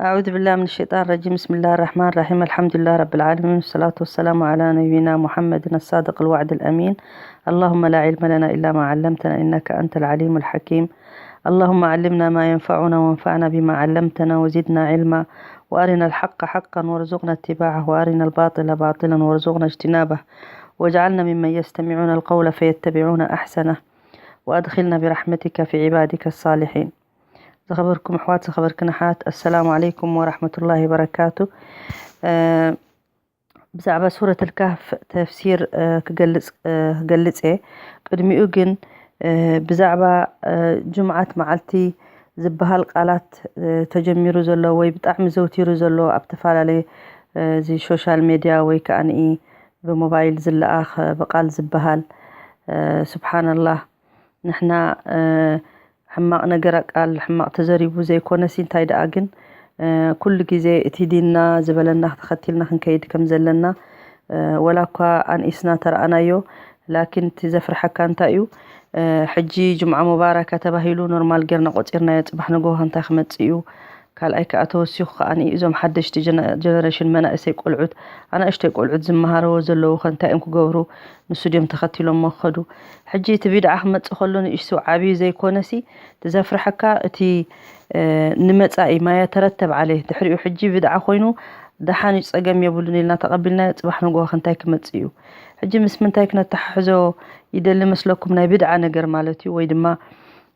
أعوذ بالله من الشيطان الرجيم. بسم الله الرحمن الرحيم. الحمد لله رب العالمين، والصلاة والسلام على نبينا محمد الصادق الوعد الأمين. اللهم لا علم لنا إلا ما علمتنا، إنك أنت العليم الحكيم. اللهم علمنا ما ينفعنا، وانفعنا بما علمتنا، وزدنا علما، وأرنا الحق حقا وارزقنا اتباعه، وأرنا الباطل باطلا وارزقنا اجتنابه، واجعلنا ممن يستمعون القول فيتبعون أحسنه، وأدخلنا برحمتك في عبادك الصالحين. ዝኸበርኩም ኣሕዋት፣ ዝኸበርክን ኣሓት፣ ኣሰላሙ ዓለይኩም ወራሕመቱላሂ ወበረካቱ። ብዛዕባ ሱረት ኣልካህፍ ተፍሲር ክገልጽ ክገልጽ እየ። ቅድሚኡ ግን ብዛዕባ ጅምዓት መዓልቲ ዝበሃል ቃላት ተጀሚሩ ዘሎ ወይ ብጣዕሚ ዘውቲሩ ዘሎ ኣብ ተፈላለየ እዚ ሶሻል ሜድያ ወይ ከኣ ብሞባይል ዝለኣኽ ብቃል ዝበሃል፣ ስብሓንላህ፣ ንሕና ሕማቕ ነገር ቃል ሕማቕ ተዘሪቡ ዘይኮነሲ፣ እንታይ ደኣ ግን ኩሉ ግዜ እቲ ዲንና ዝበለና ተኸቲልና ክንከይድ ከም ዘለና፣ ወላ እኳ ኣንኢስና ተረኣናዮ፣ ላኪን እቲ ዘፍርሐካ እንታይ እዩ? ሕጂ ጅምዓ ሙባረካ ተባሂሉ ኖርማል ጌርና ቆጺርናዮ፣ ጽባሕ ንግሆ እንታይ ክመጽእ እዩ? ካልኣይ ከኣ ተወሲኹ ከኣ እዞም ሓደሽቲ ጀነ-፣ ጀነሬሽን መናእሰይ ቆልዑት፣ ኣናእሽተይ ቆልዑት ዝመሃርዎ ዘለዉ ከ እንታይ እዮም ክገብሩ? ንሱ ድዮም ተኸቲሎሞ ክኸዱ? ሕጂ እቲ ቢድዓ ክመጽእ ከሎ ንእሽቱ ዓብዩ ዘይኮነሲ፣ እቲ ዘፍርሐካ እቲ፣ እ፣ ንመጻኢ ማ የተረተብ ዓለይህ። ድሕሪኡ ሕጂ ቢድዓ ኮይኑ ደሓን እዩ፣ ጸገም የብሉን ኢልና ተቐቢልናዮ፣ ጽባሕ ንግሆ ከ እንታይ ክመጽእ እዩ? ሕጂ ምስ ምንታይ ክነተሓሕዞ ይደሊ መስለኩም? ናይ ቢድዓ ነገር ማለት እዩ፣ ወይ ድማ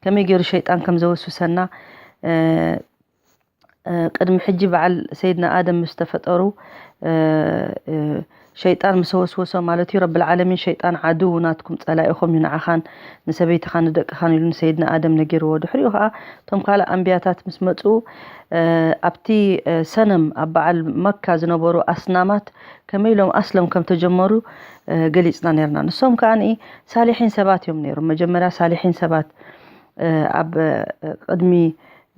ከመይ ገይሩ ሸይጣን ከም ዘወስውሰና፣ እ፣ እ፣ ቅድሚ ሕጂ በዓል ሰይድና ኣደም ምስ ተፈጠሩ፣ እ፣ እ፣ ሸይጣን ምስ ወስወሶ ማለት እዩ። ረብል ዓለሚን ሸይጣን ዓድው ናትኩም፣ ጸላኢኹም እዩ፣ ንዓኻን ንሰበይትኻን ንደቅኻን ኢሉ ንሰይድና ኣደም ነጊርዎ። ድሕሪኡ ኸኣ እቶም ካልእ ኣንብያታት ምስ መጹ፣ እ፣ ኣብቲ፣ እ፣ ሰነም ኣብ በዓል መካ ዝነበሩ ኣስናማት ከመይ ኢሎም ኣስለም ከም ተጀመሩ፣ እ፣ ገሊጽና ነርና። ንሶም ከኣ ሳሊሒን ሰባት እዮም ነይሮም። መጀመርያ ሳሊሒን ሰባት፣ እ፣ ኣብ፣ እ፣ ቅድሚ፣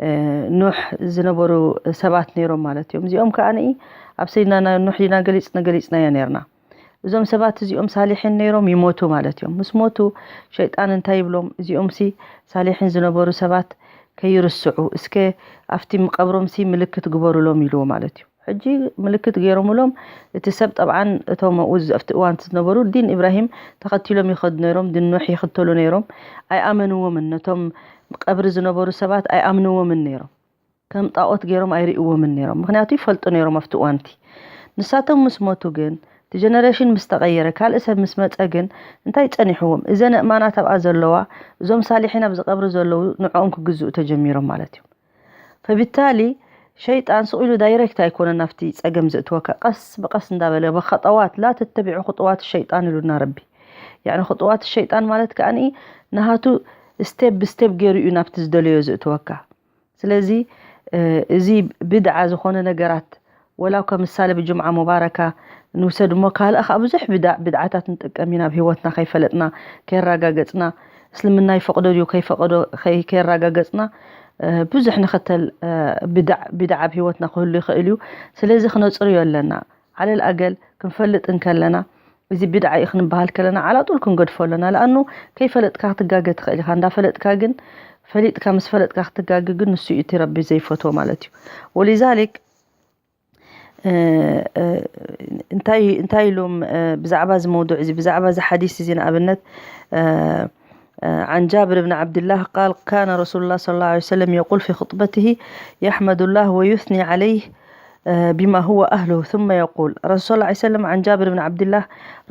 እ፣ ኑሕ ዝነበሩ ሰባት ነይሮም ማለት እዮም። እዚኦም ከኣ ኣብ ሰይድና ና-፣ ኑሕ ዲና ገሊጽ-፣ ገሊጽናዮ ነርና። እዞም ሰባት እዚኦም ሳሊሒን ነይሮም ይሞቱ ማለት እዮም። ምስ ሞቱ ሸይጣን እንታይ ይብሎም? እዚኦምሲ ሳሊሒን ዝነበሩ ሰባት ከይርስዑ፣ እስከ ኣብቲ መቐብሮምሲ ምልክት ግበሩሎም ኢልዎ ማለት እዩ። ሕጂ ምልክት ገይሮምሎም፣ እቲ ሰብ ጠብዓን እቶም ኣብኡ ዝ-፣ ኣብቲ እዋን ዝነበሩ ዲን ኢብራሂም ተኸቲሎም ይኸዱ ነይሮም፣ ዲን ኑሕ ይኽተሉ ነይሮም። ኣይኣመንዎምን፣ ነቶም ቀብሪ ዝነበሩ ሰባት ኣይኣምንዎምን ነይሮም። ከም ጣኦት ገይሮም ኣይርእይዎምን ነይሮም፣ ምኽንያቱ ይፈልጡ ነይሮም ኣብቲ እዋንቲ። ንሳቶም ምስ ሞቱ ግን፣ እቲ ጀነሬሽን ምስ ተቐየረ፣ ካልእ ሰብ ምስ መጸ ግን እንታይ ጸኒሕዎም? እዘን ኣእማናት ኣብኣ ዘለዋ፣ እዞም ሳሊሒን ኣብዚ ቀብሪ ዘለዉ ንዕኦም ክግዝኡ ተጀሚሮም ማለት እዩ። ፈቢታሊ ሸይጣን ስቕ ኢሉ ዳይሬክት ኣይኮነን ናብቲ ጸገም ዘእትወካ። ቀስ ብቐስ እንዳበለ፣ ብኸጠዋት፣ ላ ተተቢዑ ኹጥዋት ሸይጣን ኢሉና ረቢ። ያዕኒ ኹጥዋት ሸይጣን ማለት ከኣ ንሃቱ ስቴፕ ብስቴፕ ገይሩ እዩ ናብቲ ዝደለዮ ዘእትወካ። ስለዚ፣ እ፣ እዚ ብድዓ ዝኾነ ነገራት፣ ወላ እኳ ምሳሌ ብጅምዓ ሙባረካ ንውሰድ እሞ፣ ካልእ ኸኣ ብዙሕ ብዳ-፣ ብድዓታት ንጥቀም ኢና፣ ኣብ ህይወትና ከይፈለጥና፣ ከየራጋገጽና፣ እስልምና ይፈቕዶ ድዩ ከይፈቐዶ ከይ-፣ ከየራጋገጽና፣ እ፣ ብዙሕ ንኸተል፣ እ፣ ብድዕ-፣ ብድዓ ኣብ ህይወትና ክህሉ ይኽእል እዩ። ስለዚ ክነጽርዮ ኣለና። ዓለል ኣገል ክንፈልጥ እንከለና፣ እዚ ቢድዓ እዩ ክንበሃል ከለና፣ ዓላጡል ክንገድፎ ኣለና። ለኣኑ ከይፈለጥካ ክትጋገ ትኽእል ኢኻ። እንዳፈለጥካ ግን፣ ፈሊጥካ ምስ ፈለጥካ ክትጋገ ግን፣ ንሱ እዩ እቲ ረቢ ዘይፈትዎ ማለት እዩ። ወሊዛሊክ፣ እ፣ እ፣ እንታይ፣ እንታይ ኢሎም፣ እ፣ ብዛዕባ እዚ መውዱዕ እዚ፣ ብዛዕባ እዚ ሓዲስ እዚ ንኣብነት፣ እ፣ እ፣ عن جابر بن عبد الله قال: كان رسول الله صلى الله عليه وسلم يقول في خطبته: يحمد الله ويثني عليه، እ፣ بما هو أهله، ثم يقول، ረሱል ሰለላሁ ዐለይሂ ወሰለም፣ عن جابر بن عبد الله،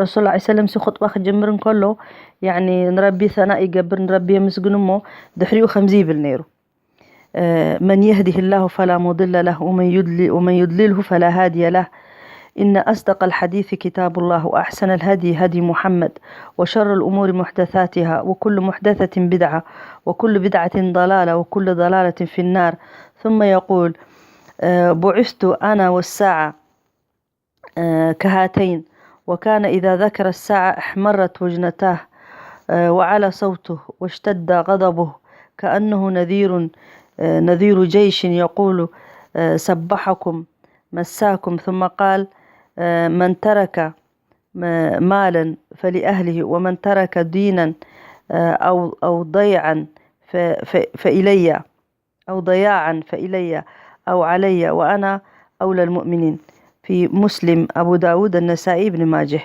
ረሱል ሰለላሁ ዐለይሂ ወሰለም ሲ ኹጥባ ክጅምር እንከሎ፣ ያዕኒ ንረቢ ሰናእ ይገብር፣ ንረቢ የመስግን እሞ፣ ድሕሪኡ ከምዚ ይብል ነይሩ። እ፣ من يهده الله فلا مضل له، ومن يضلل، ومن يضلله فلا هادي له. إن أصدق الحديث كتاب الله، وأحسن الهدي هدي محمد، وشر الأمور محدثاتها، وكل محدثة بدعة، وكل بدعة ضلالة، وكل ضلالة في النار. ثم يقول، እ፣ بعثت أنا والساعة، እ፣ كهاتين، وكان إذا ذكر الساعة احمرت وجنتاه، እ، وعلى صوته واشتد غضبه كأنه نذير، እ، نذير جيش يقول، እ، سبحكم مساكم. ثم قال، እ، من ترك م-، مالا فلأهله، ومن ترك دينا، እ፣ أو، أو ضيعا ف-، ف-، فإلي. أو ضياعا فإلي، أو علي وأنا أولى المؤمنين في مسلم أبو داود النسائي ابن ماجه.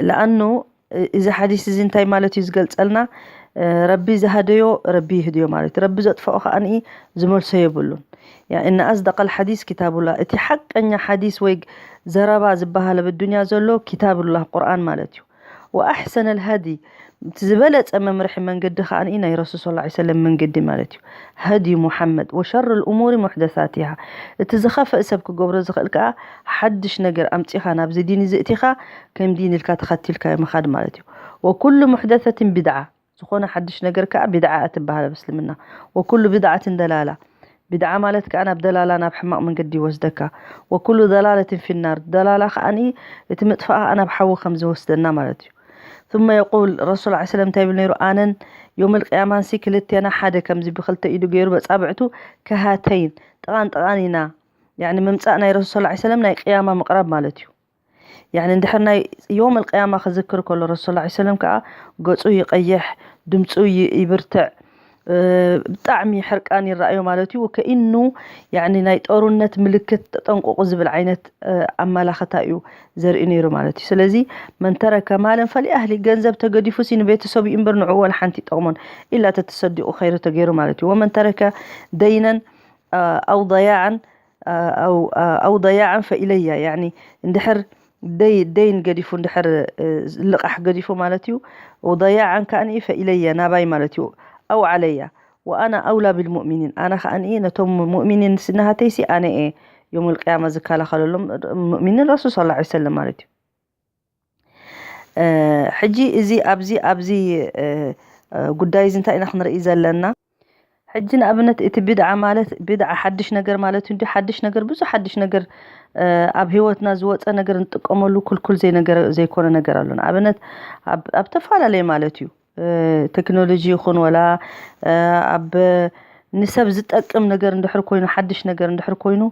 ለኣኑ እዚ ሓዲስ እዚ እንታይ ማለት እዩ ዝገልጸልና? ረቢ ዝሃደዮ ረቢ ይህድዮ ማለት እዩ። ረቢ ዘጥፈኦ ከኣ ዝመልሶ የብሉን። إن أصدق الحديث كتاب الله፣ እቲ ሓቀኛ ሓዲስ ወይ ዘረባ ዝበሃል ኣብ ዱንያ ዘሎ ኪታብላህ ቁርኣን ማለት እዩ። وأحسن الهدي، እቲ ዝበለጸ መምርሒ መንገዲ ከኣ ናይ ረሱል صلى الله عليه وسلم መንገዲ ማለት እዩ። هدي محمد وشر الأمور محدثاتها، እቲ ዝኸፍእ ሰብ ክገብሮ ዝኽእል ከኣ ሓድሽ ነገር ኣምጺኻ ናብዚ ዲን እዚ እቲኻ ከም ዲን ኢልካ ተኸቲልካዮ ምኻድ ማለት እዩ። وكل محدثة بدعة، ዝኾነ ሓድሽ ነገር ከኣ ቢድዓ እትበሃል ኣብ እስልምና። وكل بدعة ضلالة، ቢድዓ ማለት ከኣ ናብ ደላላ ናብ ሕማቕ መንገዲ ይወስደካ። وكل ضلالة في النار، ደላላ ከኣ እቲ ምጥፋእ ከኣ ናብ ሓዊ ከም ዝወስደና ማለት እዩ። ثم يقول ረሱል صلى الله عليه وسلم እንታይ ይብል ነይሩ? ኣነን የውመል ቅያማንሲ ክልቴና ሓደ ከምዚ ብክልተ ኢዱ ገይሩ በጻብዕቱ ከሃተይን ጥቓን ጥቓን ኢና። ያኒ ምምጻእ ናይ ረሱል صلى الله عليه وسلم ናይ ቅያማ ምቕራብ ማለት እዩ። ያኒ እንድሕር ናይ የውመል ቅያማ ክዝክር ከሎ ረሱል صلى الله عليه وسلم ከኣ ገጹ ይቐይሕ፣ ድምጹ ይ- ይብርትዕ፣ እ፣ ብጣዕሚ ሕርቃን ይረኣዮ ማለት እዩ። ከኢኑ ያኒ ናይ ጦርነት ምልክት ተጠንቀቑ ዝብል ዓይነት እ፣ ኣመላኽታ እዩ ዘርኢ ነይሩ ማለት እዩ። ስለዚ መን ተረከ ማለን ፈሊኣህሊ፣ ገንዘብ ተገዲፉ ሲ ንቤተሰቡ እዩ እምበር ንዕኡ ወላ ሓንቲ ይጠቕሞን ኢላ ተተሰዲቑ ኸይሩ ተገይሩ ማለት እዩ። ወመን ተረከ ደይነን እ፣ ኣው ضياعا እ፣ ኣው እ፣ ኣው ضياعا فإلي፣ ያኒ እንድሕር ደይ ደይን ገዲፉ እንድሕር እ፣ ልቓሕ ገዲፉ ማለት እዩ። وضياعا ከኣ فإلي ናባይ ማለት እዩ። أو علي وأنا أولى بالمؤمنين ኣነ ከኣ ነቶም ሙእሚኒን ስናሃተይሲ ኣነ እየ የውመል ቅያማ ዝከላኸለሎም። ሙእሚኒን ረሱል صلى الله عليه وسلم ማለት እዩ። እ፣ ሕጂ እዚ ኣብዚ ኣብዚ እ፣ እ፣ ጉዳይ እዚ እንታይ ኢና ክንርኢ ዘለና? ሕጂ ንኣብነት እቲ ቢድዓ ማለት ቢድዓ ሓድሽ ነገር ማለት እንዲ ሓድሽ ነገር ብዙሕ ሓድሽ ነገር እ፣ ኣብ ህይወትና ዝወፀ ነገር እንጥቀመሉ ኩልኩል ዘይነገር ዘይኮነ ነገር ኣሎ። ንኣብነት ኣብ ኣብ ተፈላለየ ማለት እዩ እ፣ ቴክኖሎጂ ይኹን ወላ እ፣ ኣብ ንሰብ ዝጠቅም ነገር እንድሕር ኮይኑ ሓድሽ ነገር እንድሕር ኮይኑ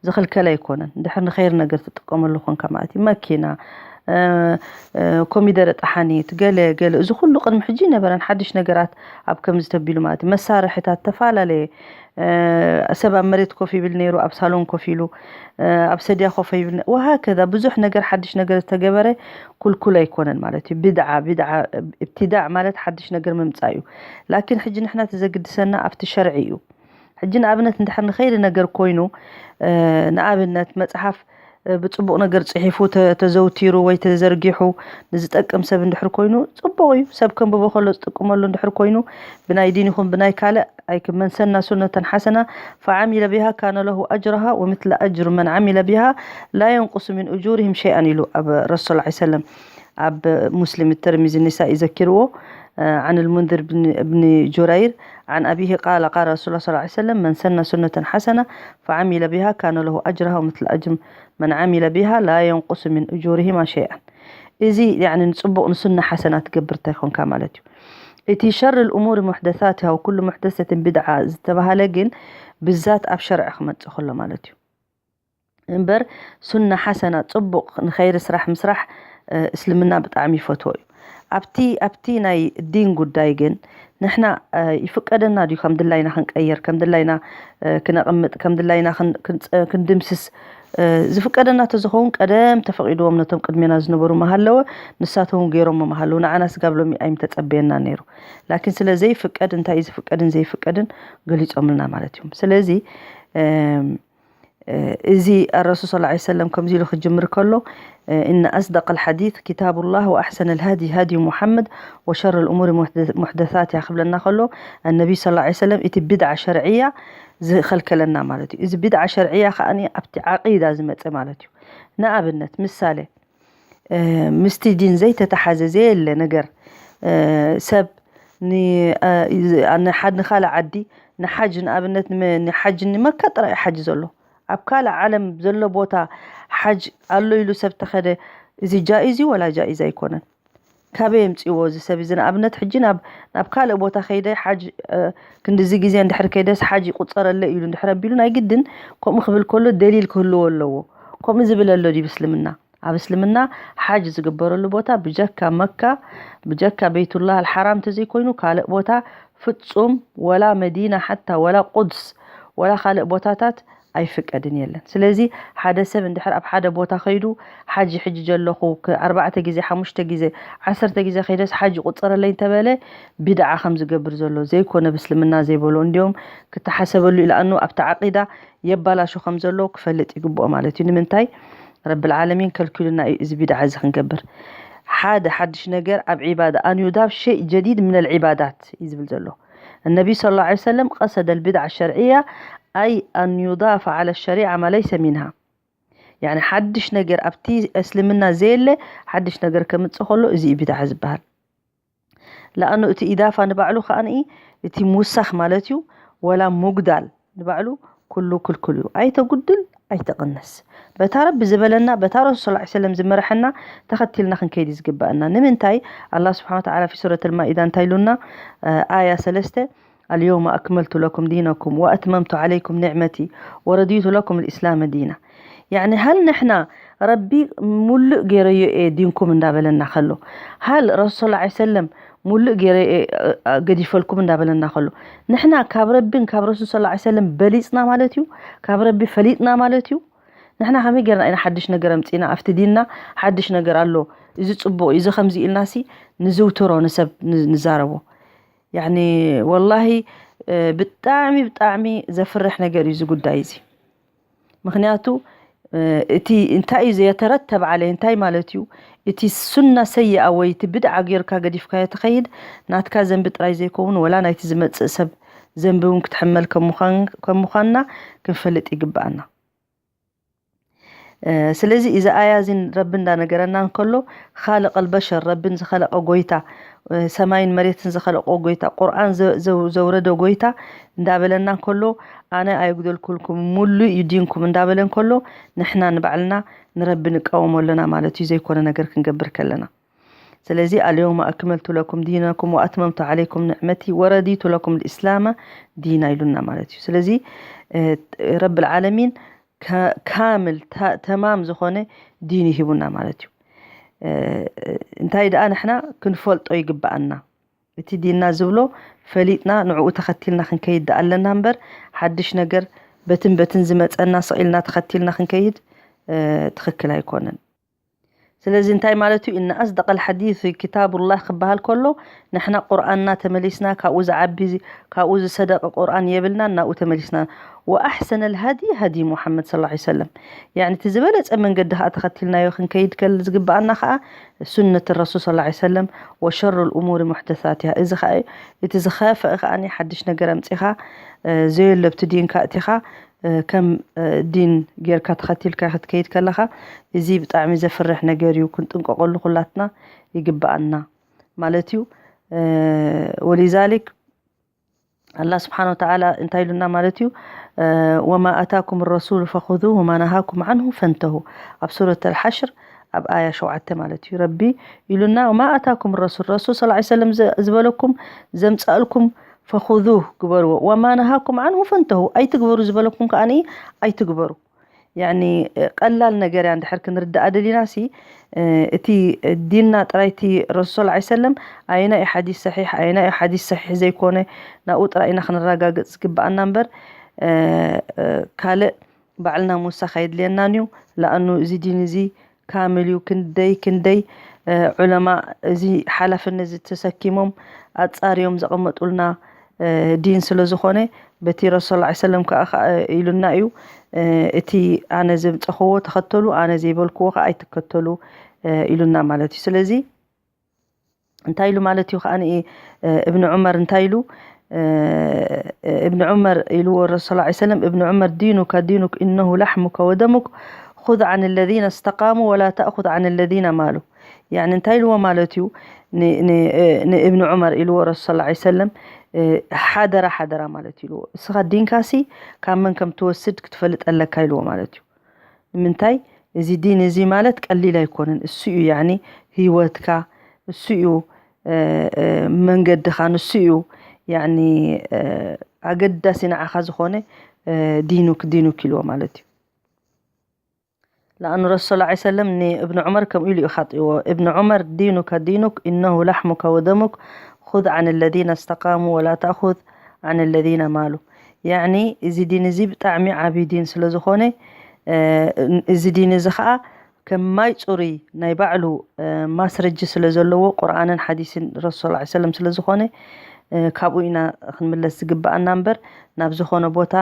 ዝኽልከል ኣይኮነን። እንድሕር ንኸይር ነገር ትጥቀመሉ ኮንካ ማለት እዩ። መኪና እ፣ እ፣ ኮሚደረ ጠሓኒት ገለ ገለ እዚ ኩሉ ቅድሚ ሕጂ ይነበረን ሓድሽ ነገራት ኣብ ከምዚ ተቢሉ ማለት እዩ። መሳርሕታት ተፈላለየ እ፣ ሰብ ኣብ መሬት ኮፍ ይብል ነይሩ ኣብ ሳሎን ኮፍ ኢሉ እ፣ ኣብ ሰድያ ኮፍ ይብል ነ- ወሃከዛ ብዙሕ ነገር ሓድሽ ነገር ዝተገበረ ኩልኩል ኣይኮነን ማለት እዩ። ቢድዓ ቢድዓ እብትዳዕ ማለት ሓድሽ ነገር ምምጻእ እዩ። ላኪን ሕጂ ንሕና እቲ ዘግድሰና ኣብቲ ሸርዒ እዩ። ሕጂ ንኣብነት እንድሕር ንኸይሪ ነገር ኮይኑ እ፣ ንኣብነት መጽሓፍ እ፣ ብጽቡቕ ነገር ጽሒፉ ተ- ተዘውቲሩ ወይ ተዘርጊሑ ንዝጠቅም ሰብ እንድሕር ኮይኑ ጽቡቕ እዩ። ሰብ ከንብቦ ከሎ ዝጥቀመሉ እንድሕር ኮይኑ ብናይ ዲን ይኹን ብናይ ካልእ ኣይክ- من سن سنة حسنة فعمل بها كان له أجرها ومثل أجر من عمل بها لا ينقص من أجورهم شيئا ኢሉ ኣብ ረሱል صلى الله عليه وسلم ኣብ ሙስሊም الترمذي النسائي ዘኪርዎ عن المنذر بن بن جرير عن أبيه قال قال رسول الله صلى الله عليه وسلم من سن سنة حسنة فعمل بها كان له أجرها ومثل أجر من عمل بها لا ينقص من أجورهما شيئا። እዚ ያኒ ንጽቡቕ ንሱና ሓሰና ትገብር እንታይ ኮንካ ማለት እዩ። እቲ شر الأمور محدثاتها وكل محدثة بدعة ዝተባሃለ ግን ብዛት ኣብ ሸርዒ ክመጽእ ከሎ ማለት እዩ። እምበር ሱና ሓሰና ጽቡቕ ንኸይሪ ስራሕ ምስራሕ እ፣ እስልምና ብጣዕሚ ይፈትዎ እዩ። ኣብቲ ኣብቲ ናይ ዲን ጉዳይ ግን ንሕና እ፣ ይፍቀደና ድዩ ከም ድላይና ክንቀየር ከም ድላይና እ፣ ክነቕምጥ ከም ድላይና ክን- ክንጸ- ክንድምስስ እ፣ ዝፍቀደና ተዝኸውን ቀደም ተፈቒድዎም ነቶም ቅድሜና ዝነበሩ መሃለወ ንሳቶም ገይሮሞ መሃለዉ ንዓና ስጋብ ሎሚ ኣይምተጸበየና ነይሩ። ላኪን ስለ ዘይፍቀድ እንታይ እዩ ዝፍቀድን ዘይፍቀድን ገሊጾምልና ማለት እዮም። ስለዚ እም፣ እ፣ እዚ ረሱል صلى الله عليه وسلم ከምዚ ኢሉ ክጅምር ከሎ إن أصدق الحديث كتاب الله وأحسن الهدي هدي محمد وشر الأمور محدث- محدثاتها ክብለና ከሎ النبي صلى الله عليه وسلم እቲ ቢድዓ ሸርዕያ ዝኸልከለና ማለት እዩ። እዚ ቢድዓ ሸርዕያ ከኣ ኣብቲ ዓቂዳ ዝመፀ ማለት እዩ። ንኣብነት ምሳሌ እ፣ ምስቲ ዲን ዘይተተሓዘ ዘየለ ነገር እ፣ ሰብ ን- እ፣ ንሓድ ንኻልእ ዓዲ ንሓጅ ንኣብነት ንመ- ንሓጅ ንመካ ጥራይ ሓጅ ዘሎ ኣብ ካልእ ዓለም ዘሎ ቦታ ሓጅ ኣሎ ኢሉ ሰብ ተኸደ እዚ ጃኢዝ እዩ ወላ ጃኢዝ ኣይኮነን። ካበይ የምፅእዎ እዚ ሰብ እዚ ንኣብነት ሕጂ ናብ ናብ ካልእ ቦታ ከይደ ሓጅ እ፣ ክንድዚ ግዜ እንድሕር ከይደስ ሓጅ ይቁፀረለ ኢሉ እንድሕር ኣቢሉ ናይ ግድን ከምኡ ክብል ከሎ ደሊል ክህልዎ ኣለዎ። ከምኡ ዝብል ኣሎ ድዩ እስልምና? ኣብ እስልምና ሓጅ ዝግበረሉ ቦታ ብጀካ መካ ብጀካ ቤቱላህ ኣልሓራም ተዘይኮይኑ ካልእ ቦታ ፍጹም ወላ መዲና ሓታ ወላ ቁድስ ወላ ካልእ ቦታታት ኣይፍቀድን የለን። ስለዚ ሓደ ሰብ እንድሕር ኣብ ሓደ ቦታ ከይዱ ሓጂ ሕጂ ጀለኹ ክ- ኣርባዕተ ግዜ ሓሙሽተ ግዜ ዓሰርተ ግዜ ከይደስ ሓጂ ቁፀረለይ እንተበለ ቢድዓ ከም ዝገብር ዘሎ ዘይኮነ ብስልምና ዘይበሎ እንዲዮም ክተሓሰበሉ ኢሉ ኣኑ ኣብቲ ዓቂዳ የባላሹ ከም ዘሎ ክፈልጥ ይግብኦ ማለት እዩ። ንምንታይ ረብል ዓለሚን ከልኪሉና እዩ እዚ ቢድዓ እዚ ክንገብር። ሓደ ሓድሽ ነገር ኣብ ዒባዳ ኣን ዩዳፍ ሸይ ጀዲድ ምን ልዒባዳት እዩ ዝብል ዘሎ። النبي صلى الله عليه وسلم قصد البدعة الشرعية أي أن يضاف على الشريعة ما ليس منها. يعني ሓድሽ ነገር ኣብቲ እስልምና ዘየለ ሓድሽ ነገር ከምጽእ ከሎ እዚ እዩ ቢድዓ ዝበሃል። ለኣኑ እቲ ኢዳፋ ንባዕሉ ከኣ እቲ ምውሳኽ ማለት እዩ፣ ወላ ሙጉዳል ንባዕሉ ኩሉ ክልኩል እዩ። ኣይተጉድል ኣይተቐንስ። በታ ረቢ ዝበለና በታ ረሱል ሰለላሁ ዐለይሂ ወሰለም ዝመርሐና ተኸቲልና ክንከይድ እዩ ዝግበኣና። ንምንታይ ኣላህ ስብሓነ ወተዓላ ፊ ሱረት ልማኢዳ እንታይ ኢሉና? ኣያ ሰለስተ اليوم أكملت لكم دينكم وأتممت عليكم نعمتي ورضيت لكم الإسلام دينا. يعني هل نحن ربي ሙሉእ ገይረዮ እየ ዲንኩም እንዳበለና ከሎ፣ ሃል ረሱል ሰለላሁ ዐለይሂ ወሰለም ሙሉእ ገይረ እየ ገዲፈልኩም እንዳበለና ከሎ፣ ንሕና ካብ ረቢን ካብ ረሱል ሰለላሁ ዐለይሂ ወሰለም በሊፅና ማለት እዩ? ካብ ረቢ ፈሊጥና ማለት እዩ? ንሕና ከመይ ገይርና ኢና ሓድሽ ነገር ኣምፂና ኣብቲ ዲንና ሓድሽ ነገር ኣሎ፣ እዚ ፅቡቕ እዩ፣ እዚ ከምዚ ኢልናሲ ንዝውትሮ ንሰብ ን- ንዛረቦ? ያኒ ወላሂ ብጣዕሚ ብጣዕሚ ዘፍርሕ ነገር እዩ እዚ ጉዳይ እዚ። ምክንያቱ እቲ እንታይ እዩ ዘየተረተብ ዓለ እንታይ ማለት እዩ? እቲ ሱና ሰይኣ ወይ እቲ ብድዓ ጌርካ ገዲፍካዮ ትኸይድ ናትካ ዘንቢ ጥራይ ዘይከውን ወላ ናይቲ ዝመፅእ ሰብ ዘንቢ እውን ክትሕመል ከም ምዃንና ክንፈልጥ ይግብኣና። ስለዚ እዚ ኣያ እዚ ረቢ እንዳነገረና እንከሎ ካልቅ ኣልበሸር ረብን ዝኸለቀ ጎይታ ሰማይን መሬትን ዝኸለቆ ጎይታ ቁርኣን ዘውረደ ጎይታ እንዳበለና እንከሎ ኣነ ኣይጉደልኩልኩም ሙሉእ እዩ ዲንኩም እንዳበለ እንከሎ ንሕና ንባዕልና ንረቢ ንቃወሞ ኣለና ማለት እዩ ዘይኮነ ነገር ክንገብር ከለና ስለዚ اليوم أكملت لكم دينكم وأتممت عليكم نعمتي ورضيت لكم الإسلام دينا ኢሉና ማለት እዩ ስለዚ ረቢ العالمين ካምል ተማም ዝኾነ ዲን ይሂቡና ማለት እዩ እንታይ ደኣ ንሕና ክንፈልጦ ይግብኣና እቲ ዲንና ዝብሎ ፈሊጥና ንዕኡ ተኸቲልና ክንከይድ ደኣ ኣለና እምበር ሓድሽ ነገር በትን በትን ዝመፀና ስቕ ኢልና ተኸቲልና ክንከይድ ትኽክል ኣይኮነን ስለዚ እንታይ ማለት እዩ إن أصدق الحديث كتاب الله ክበሃል ከሎ ንሕና ቁርኣንና ተመሊስና ካብኡ ዝዓቢ ካብኡ ዝሰደቀ ቁርኣን የብልናን ናብኡ ተመሊስና وأحسن الهدي هدي محمد صلى الله عليه وسلم يعني እቲ ዝበለፀ መንገዲ ከዓ ተኸቲልናዮ ክንከይድ ከል ዝግበኣና ከዓ سنة الرسول صلى الله عليه وسلم وشر الأمور محدثاتها እዚ ከዓ እቲ ዝኸፍአ ከዓ ሓድሽ ነገር ኣምፂኻ ዘየሎ ኣብቲ ዲንካ እቲኻ ከም ዲን ጌርካ ተኸቲልካ ክትከይድ ከለኻ እዚ ብጣዕሚ ዘፍርሕ ነገር እዩ ክንጥንቀቀሉ ኩላትና ይግበኣና ማለት እዩ ولذلك ኣላህ ስብሓን ወተዓላ እንታይ ኢሉና ማለት እዩ وما أتاكم الرسول فخذوه وما نهاكم عنه فانتهوا ኣብ ሱረት ኣልሓሽር ኣብ ኣያ ሸውዓተ ማለት እዩ ረቢ ኢሉና وما أتاكم الرسول ረሱል صلى الله عليه وسلم ዝበለኩም ዘምፀእልኩም فخذوه ግበርዎ وما نهاكم عنه فانتهوا ኣይትግበሩ ዝበለኩም ከዓ ኣይትግበሩ ያኒ ቀላል ነገር እያ እንድሕር ክንርዳኣ ደሊና ሲ እቲ ዲንና ጥራይ እቲ ረሱል ላ ሰለም ኣየና እዩ ሓዲስ ሰሒሕ ኣየና እዩ ሓዲስ ሰሒሕ ዘይኮነ ናብኡ ጥራይ ኢና ክንረጋገፅ ዝግበኣና እምበር ካልእ ባዕልና ምውሳኽ ኣየድልየናን እዩ ለኣኑ እዚ ዲን እዚ ካምል እዩ ክንደይ ክንደይ ዑለማ እዚ ሓላፍነት እዚ ተሰኪሞም ኣፃርዮም ዘቐመጡልና ዲን ስለ ዝኾነ በቲ ረሱል ላ ሰለም ከዓ ኢሉና እዩ እቲ ኣነ ዘምፀኽዎ ተኸተሉ ኣነ ዘይበልክዎ ከዓ ኣይትከተሉ ኢሉና ማለት እዩ ስለዚ እንታይ ኢሉ ማለት እዩ ከዓ እብን ዑመር እንታይ ኢሉ እብን ዑመር ኢልዎ ረሱል ላ ሰለም እብን ዑመር ዲኑካ ዲኑክ እነሁ ላሕሙካ ወደሙክ خذ عن الذين استقاموا ولا تأخذ عن الذين مالوا يعني እንታይ ኢልዎ ማለት እዩ ንእብን ዑመር ኢልዎ ረሱል ላ ሰለም ሓደራ ሓደራ ማለት ኢልዎ እስኻ ዲንካሲ ካብ መን ከም ትወስድ ክትፈልጥ ኣለካ ኢልዎ ማለት እዩ ንምንታይ እዚ ዲን እዚ ማለት ቀሊል ኣይኮነን እሱ እዩ ያኒ ህይወትካ እሱ እዩ መንገድኻ ንሱ እዩ ያኒ ኣገዳሲ ንዓኻ ዝኾነ ዲኑክ ዲኑክ ኢልዎ ማለት እዩ لأن الرسول صلى الله عليه وسلم ابن عمر كم إلي أخطئ ابن عمر دينك دينك إنه لحمك ودمك خذ عن الذين استقاموا ولا تأخذ عن الذين مالوا ያዕኒ እዚ ዲን እዚ ብጣዕሚ ዓብዪ ዲን ስለ ዝኾነ፣ እ፣ እዚ ዲን እዚ ኸዓ ከም ማይ ጽሩይ ናይ ባዕሉ፣ እ፣ ማስረጂ ስለ ዘለዎ፣ ቁርኣንን ሓዲስን ረሱል ሰለላሁ ዐለይሂ ወሰለም ስለ ዝኾነ፣ እ፣ ካብኡ ኢና ክንምለስ ዝግብኣና እምበር፣ ናብ ዝኾነ ቦታ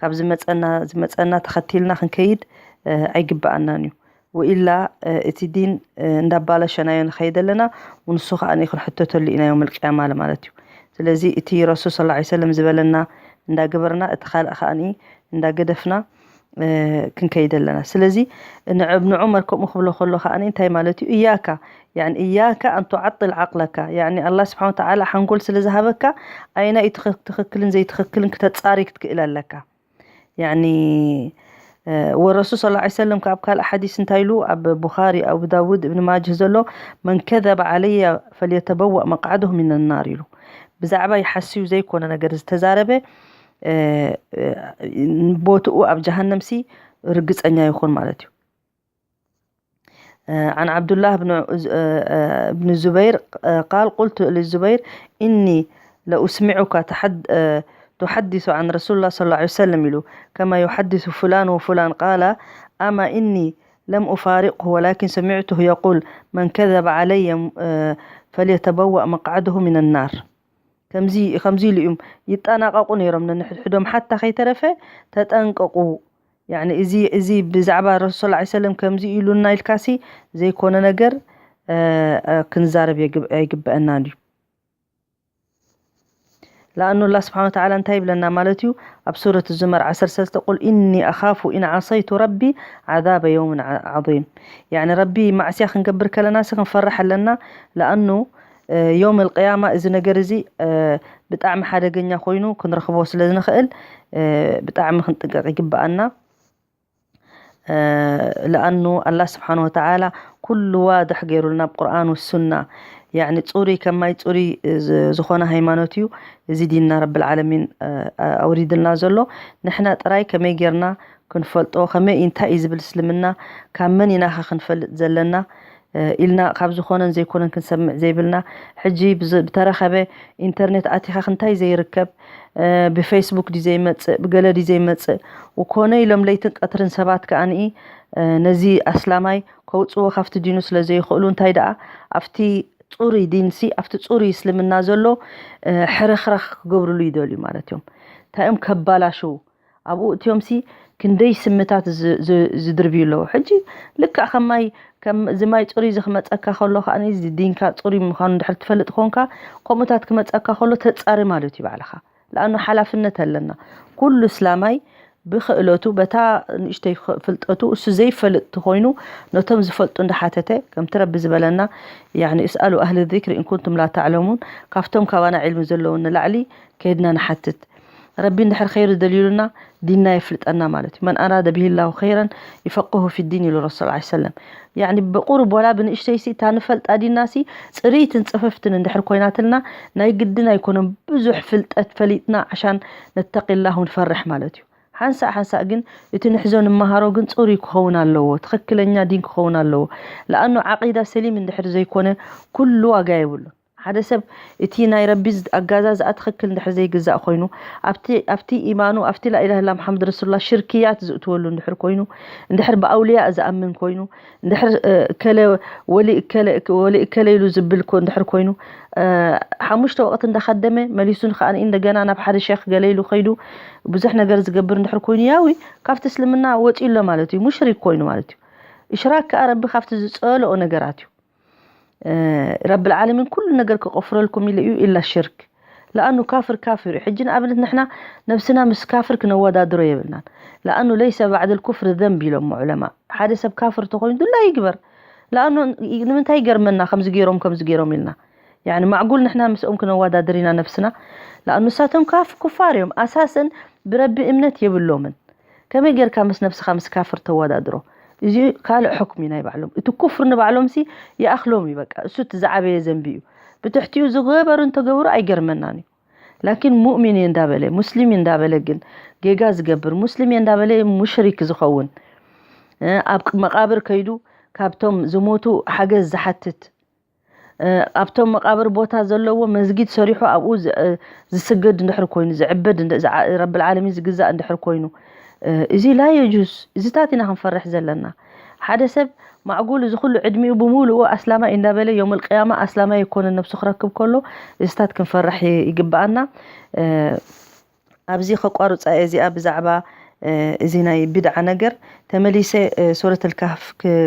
ካብ ዝመጸና፣ ዝመጸና ተኸቲልና ክንከይድ፣ እ፣ ኣይግብኣናን እዩ። ወኢላ፣ እ፣ እቲ ዲን፣ እ፣ እንዳባላሸናዮ ንኸይድ ኣለና፣ ንሱ ኸዓ ክንሕተተሉ ኢና የውመል ቅያማ ማለት እዩ። ስለዚ እቲ ረሱል ሰለላሁ ዐለይሂ ወሰለም ዝበለና እንዳገበርና፣ እቲ ካልእ ኸዓ እንዳገደፍና፣ እ፣ ክንከይድ ኣለና። ስለዚ ንዕ-፣ ንዑመር ከምኡ ክብሎ ከሎ ኸዓ እንታይ ማለት እዩ? እያካ፣ ያዕኒ እያካ ኣን ቱዓጥል ዓቅለካ፣ ያዕኒ ኣላህ ስብሓን ወተዓላ ሓንጎል ስለ ዝሃበካ፣ ኣየናይ እዩ ትኽ-፣ ትኽክልን ዘይትኽክልን ክተጻሪ ክትክእል ኣለካ። ያዕኒ፣ እ፣ ወረሱል ሰለላሁ ዐለይሂ ወሰለም ካብ ካልእ ሓዲስ እንታይ ኢሉ? ኣብ ቡኻሪ፣ ኣቡ ዳውድ፣ እብን ማጅህ ዘሎ፣ "መን ከዘበ ዓለየ ፈልየተበወእ መቅዓደሁ ሚነ ናር" ኢሉ። ብዛዕባ ይሓስዩ ዘይኮነ ነገር ዝተዛረበ፣ እ፣ እ፣ ቦትኡ ኣብ ጀሃነምሲ ርግጸኛ ይኹን ማለት እዩ። እ፣ عن عبد الله بن ز-، እ፣ እ፣ بن الزبير، እ፣ قال: قلت للزبير: إني لأسمعك تحد-، እ፣ تحدث عن رسول الله صلى الله عليه وسلم ኢሉ፣ كما يحدث فلان وفلان. قال: أما إني لم أفارقه ولكن سمعته يقول: من كذب علي، እ፣ فليتبوأ مقعده من النار. ከምዚ፣ ከምዚ ኢሉ እዮም ይጠናቀቁ ነይሮም ነንሕድሕዶም፣ ሓታ ከይተረፈ ተጠንቀቁ። ያዕኒ እዚ፣ እዚ ብዛዕባ ረሱል ሰለላሁ ዐለይሂ ወሰለም ከምዚ ኢሉና ኢልካሲ ዘይኮነ ነገር፣ እ፣ እ፣ ክንዛረብ የግብ-፣ ኣይግበአናን እዩ። ለኣኑ ኣላህ ስብሓን ወተዓላ እንታይ ይብለና ማለት እዩ? ኣብ ሱረት ዙመር ዓሰርተ ሰለስተ፣ "ቁል ኢኒ ኣኻፉ ኢን ዓሰይቱ ረቢ ዓዛበ የውምን ዓ-፣ ዓዚም።" ያዕኒ ረቢ ማዕስያ ክንገብር ከለናሲ ክንፈርሕ ኣለና። ለኣኑ፣ እ፣ የውም ኣልቅያማ እዚ ነገር እዚ፣ እ፣ ብጣዕሚ ሓደገኛ ኮይኑ ክንረኽቦ ስለ ዝንኽእል፣ እ፣ ብጣዕሚ ክንጥንቀቕ ይግብኣና። እ፣ ለኣኑ ኣላህ ስብሓን ወተዓላ ኩሉ ዋድሕ ገይሩልና ኣብ ቁርኣን ወሱና። ያዕኒ ጽሩይ ከም ማይ ጽሩይ ዝ-፣ ዝኾነ ሃይማኖት እዩ እዚ ዲንና ረብል ዓለሚን፣ እ፣ ኣውሪድልና ዘሎ። ንሕና ጥራይ ከመይ ጌርና ክንፈልጦ፣ ከመይ እዩ፣ እንታይ እዩ ዝብል እስልምና፣ ካብ መን ኢናኸ ክንፈልጥ ዘለና፣ እ፣ ኢልና ካብ ዝኾነን ዘይኮነን ክንሰምዕ ዘይብልና። ሕጂ ብዝ-፣ ብተረኸበ ኢንተርኔት ኣቲኻ ክንታይ ዘይርከብ፣ እ፣ ብፌስቡክ ድዩ ዘይመጽእ፣ ብገለ ድዩ ዘይመጽእ፣ ውኮነ ኢሎም ለይትን ቀትርን ሰባት ከኣ ንኢ፣ እ፣ ነዚ ኣስላማይ ከውጽዎ ካብቲ ዲኑ ስለ ዘይኽእሉ፣ እንታይ ደኣ ኣብቲ ጽሩይ ዲንሲ፣ ኣብቲ ጽሩይ እስልምና ዘሎ፣ እ፣ ሕርኽራኽ ክገብርሉ ይደልዩ ማለት እዮም። እንታይ እዮም ከባላሽው? ኣብኡ እትዮምሲ ክንደይ ስምታት ዝ-፣ ዝ-፣ ዝድርብዩ ኣለዉ። ሕጂ ልክዕ ከም ማይ፣ ከም እዚ ማይ ጽሩይ እዚ ክመጸካ ከሎ ከኣ፣ እዚ ዲንካ ጽሩይ ምዃኑ እንድሕር ትፈልጥ ኮንካ፣ ከምኡታት ክመጸካ ከሎ ተጻሪ ማለት እዩ ባዕልኻ። ለኣኑ ሓላፍነት ኣለና። ኩሉ እስላማይ ብኽእለቱ፣ በታ ንእሽተይ ኽ-፣ ፍልጠቱ፣ እሱ ዘይፈልጥ ተኾይኑ፣ ነቶም ዝፈልጡ እንዳሓተተ፣ ከምቲ ረቢ ዝበለና፣ ያዕኒ፣ "እስኣሉ ኣህለ ዚክሪ ኢን ኩንቱም ላ ተዕለሙን"፣ ካብቶም ካባና ዒልሚ ዘለዎም ንላዕሊ ከይድና ንሓትት። ረቢ እንድሕር ኸይሪ ደልዩልና፣ ዲንና የፍልጠና ማለት እዩ። "መን ኣራደ ቢሂ ላሁ ኸይረን ይፈቅሁ ፊዲን" ኢሉ ረሱል ዐለይሂ ሰለም። ያዕኒ ብቁሩብ ወላ ብንእሽተይሲ እታ ንፈልጣ ዲናሲ ጽርይትን ጽፍፍትን እንድሕር ኮይናትልና፣ ናይ ግድን ኣይኮነን ብዙሕ ፍልጠት ፈሊጥና፣ ዓሻን ነተቂላሁ ንፈርሕ ማለት እዩ። ሓንሳእ ሓንሳእ ግን እቲ ንሕዞ ንመሃሮ ግን ጽሩይ ክኸውን ኣለዎ፣ ትኽክለኛ ዲን ክኸውን ኣለዎ። ለኣኑ ዓቂዳ ሰሊም እንድሕር ዘይኮነ ኩሉ ዋጋ የብሉን። ሓደ ሰብ እቲ ናይ ረቢ ዝ-፣ ኣጋዛዝኣ ትኽክል እንድሕር ዘይግዛእ ኮይኑ፣ ኣብቲ፣ ኣብቲ ኢማኑ፣ ኣብቲ ላኢላሃ ኢላ መሓመድ ረሱሉላህ ሽርክያት ዝእትወሉ እንድሕር ኮይኑ፣ እንድሕር ብኣውልያእ ዝኣምን ኮይኑ፣ እንድሕር፣ እ፣ ከለ ወሊ እከለ፣ ወሊ እከለ ኢሉ ዝብል ኮ እንድሕር ኮይኑ፣ እ፣ ሓሙሽተ ወቕቲ እንዳኸደመ መሊሱ ንኸኣ እንደገና ናብ ሓደ ሼኽ ገለ ኢሉ ከይዱ ብዙሕ ነገር ዝገብር እንድሕር ኮይኑ፣ ያዊ ካብቲ እስልምና ወፂኡ ኣሎ ማለት እዩ፣ ሙሽሪክ ኮይኑ ማለት እዩ። እሽራክ ከኣ ረቢ ካብቲ ዝፀልኦ ነገራት እዩ። እ፣ ረብል ዓለሚን ኩሉ ነገር ክቆፍረልኩም ኢሉ እዩ፣ ኢላ ሽርክ። ለኣኑ ካፍር ካፍር እዩ። ሕጂ ንኣብነት ንሕና ነብስና ምስ ካፍር ክነወዳድሮ የብልናን። ለኣኑ ለይሰ ባዕደል ኩፍር ዘንብ ኢሎም ዑለማ። ሓደ ሰብ ካፍር ተኾይኑ ድላ ይግበር። ለኣኑ ንምንታይ ይገርመና ከምዚ ገይሮም፣ ከምዚ ገይሮም ኢልና? ያዕኒ ማዕጉል ንሕና ምስኦም ክነወዳድር ኢና ነብስና? ለኣኑ ንሳቶም ካፍ-፣ ኩፋር እዮም። ኣሳሰን ብረቢ እምነት የብሎምን። ከመይ ጌርካ ምስ ነብስኻ ምስ ካፍር ተወዳድሮ? እዚ ካልእ ሕክም እዩ ናይ ባዕሎም። እቲ ኩፍር ንባዕሎምሲ ይኣኽሎም እዩ በቃ። እሱ እቲ ዝዓበየ ዘንቢ እዩ። ብትሕቲኡ ዝገበሩ እንተገበሩ ኣይገርመናን እዩ። ላኪን ሙእሚን እየ እንዳበለ፣ ሙስሊም እየ እንዳበለ ግን ጌጋ ዝገብር፣ ሙስሊም እየ እንዳበለ ሙሽሪክ ዝኸውን፣ እ፣ ኣብ መቃብር ከይዱ ካብቶም ዝሞቱ ሓገዝ ዝሓትት፣ ኣብቶም መቃብር ቦታ ዘለዎ መስጊድ ሰሪሑ ኣብኡ ዝስግድ እንድሕር ኮይኑ፣ ዝዕበድ ረብል ዓለሚን ዝግዛእ እንድሕር ኮይኑ፣ እዚ ላ የጁስ። እዚታት ኢና ክንፈርሕ ዘለና። ሓደ ሰብ ማዕጉል እዚ ኩሉ ዕድሚኡ ብምሉኡ ኣስላማይ እንዳበለ የውመል ቅያማ ኣስላማይ ይኮነ ነብሱ ክረክብ ከሎ፣ እዚታት ክንፈርሕ ይግብኣና። ኣብዚ ከቋርፃ እየ እዚኣ ብዛዕባ እዚ ናይ ብድዓ ነገር። ተመሊሰ ሱረት ልካህፍ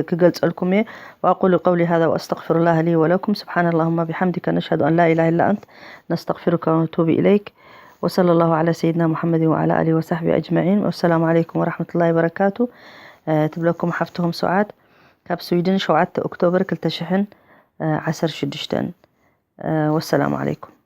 ክገልፀልኩም እየ። وأقول قولي هذا وأستغفر الله لي ولكم. سبحان اللهم بحمدك، نشهد أن لا إله إلا أنت، نستغفرك ونتوب إليك. وصلى الله على سيدنا محمد وعلى آله وصحبه أجمعين. والسلام عليكم ورحمة الله وبركاته. ትብለኩም ሓፍትኹም ሱዓድ ካብ ስዊድን፣ ሸውዓተ ኦክቶበር ክልተ ሽሕን ዓሰርተ ሽዱሽተን። والسلام عليكم.